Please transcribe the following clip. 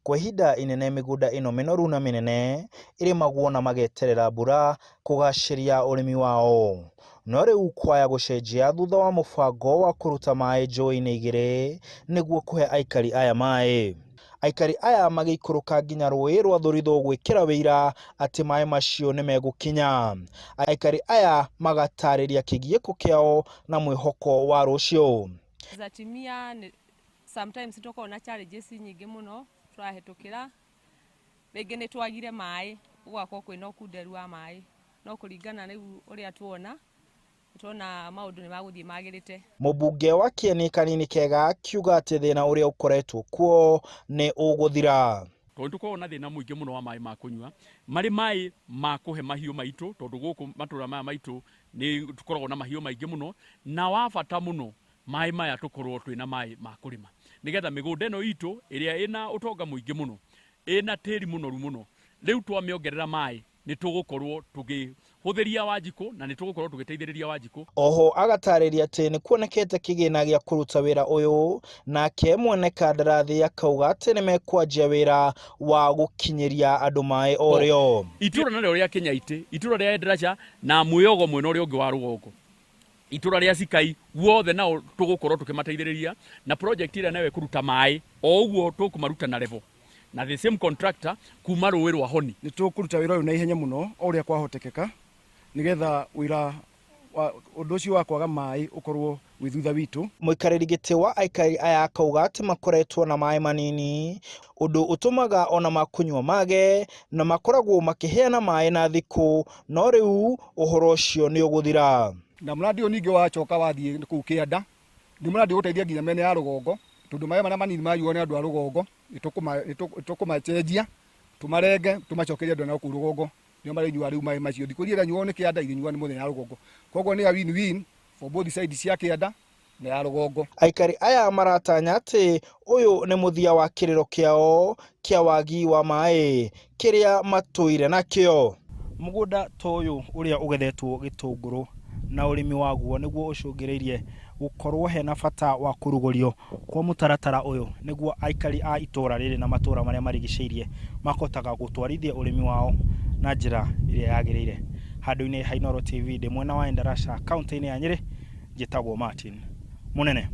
Kwa ihinda inene mĩgũnda ĩno mĩnoru na mĩnene ĩrĩmagwo na mageterera mbura kũgacĩria ũrĩmi wao. No rĩu kwaya gũcenjia thutha wa mũbango wa kũruta maĩ njũĩ-inĩ igĩrĩ nĩguo kũhe aikari aya maĩ. Aikari aya magĩikũrũka nginya rũĩ rwa Thũrithũ gwĩkĩra wĩira atĩ maĩ macio nĩ megũkinya. Aikari aya magatarĩria kĩgiĩko kĩao na mwĩhoko wa rũciũ. Atumia nĩ sometimes tũkoragwo na challenges nyingĩ mũno tũrahĩtũkĩra. Rĩngĩ nĩ twagire maĩ, gũgakorwo kwĩna ũkunderu wa maĩ. No kũringana rĩu ũrĩa tuona, tuona maũndũ nĩ magũthiĩ magĩrĩte. Mũmbunge wa Kĩeni Kanini Kega akiuga atĩ thĩna ũrĩa ũkoretwo kuo nĩ ũgũthira. Tondũ tũkoragwo na thĩna mũingĩ mũno wa maĩ ma kũnyua, marĩ maĩ ma kũhe mahiũ maitũ, tondũ gũkũ matũra maya maitũ nĩ tũkoragwo na mahiũ maingĩ mũno, na wa bata mũno maĩ maya tũkorwo twĩna maĩ ma kũrĩma, nĩgetha mĩgũnda ĩno itũ ĩrĩa ĩna ũtonga mũingĩ mũno, ĩna tĩri mũnoru mũno, rĩu twamĩongerera maĩ nĩ tũgũkorwo tũkĩhũthĩria Wanjikũ na nĩ tũgũkorwo tũgĩteithĩrĩria Wanjikũ. Oho agatarĩria atĩ nĩ kuonekete kĩgĩna gĩa kũruta wĩra ũyũ, nake mwene kandarathi akauga atĩ nĩ mekwanjia wĩra wa gũkinyĩria andũ maĩ o rĩo. Itũra narĩo rĩa Kĩnyaitĩ, itũra rĩa Endracha na mwĩogo mwena ũrĩa ũngĩ wa rũgongo, itũra rĩa Cikai, guothe nao tũgũkorwo tũkĩmateithĩrĩria na project ĩrĩa nayo ĩkũruta maĩ o ũguo tũkũmaruta na level na the same contractor kuma rũĩ rwa Honi. Nĩ tũkũruta wĩra ũyũ na ihenya mũno o ũrĩa kwahotekeka nĩgetha wĩra wa ũndũ ũcio wa kwaga maĩ ũkorwo wĩ thutha witũ. Mũikarĩri gĩtĩ wa aikari aya akauga atĩ makoretwo na maĩ manini ũndũ ũtũmaga ona ma kũnyua mage na makoragwo makĩheana maĩ na thikũ no rĩu ũhoro ũcio nĩ ũgũthira. Na mũrandi ũyũ ningĩ wacoka wathiĩ kũu kĩanda nĩ mũrandi ũgũteithia nginya mĩena ya rũgongo tondũ maĩ marĩa manini manyuo nĩ andũ a rũgongo nĩ tũkũmacenjia tũmarenge tũmacokerie andũ a kũu rũgongo nĩo marĩnyuaga rĩu maĩ macio. Thikũ iria iranyuo nĩ kĩanda irĩnyuo nĩ mũthenya ya rũgongo. Koguo nĩ a win win for both side cia kĩanda na ya rũgongo. Aikari aya maratanya atĩ ũyũ nĩ mũthia wa kĩrĩro kĩao kĩa wagi wa maĩ kĩrĩa matũire nakĩo. Mũgũnda ta ũyũ ũrĩa ũgethetwo gĩtũngũrũ na ũrĩmi waguo nĩguo ũcũngĩrĩirie gũkorwo hena bata wa kũrugũrio kwa mũtaratara ũyũ nĩguo aikari a itũra rĩrĩ na matũra marĩa marigicĩirie makotaga gũtwarithia ũrĩmi wao na njĩra ĩrĩa yagĩrĩire. Handũ-inĩ ha Inooro TV ndĩ mwena wa Endarasha kaũntĩ-inĩ ya Nyĩrĩ, njĩtagwo Martin Mũnene.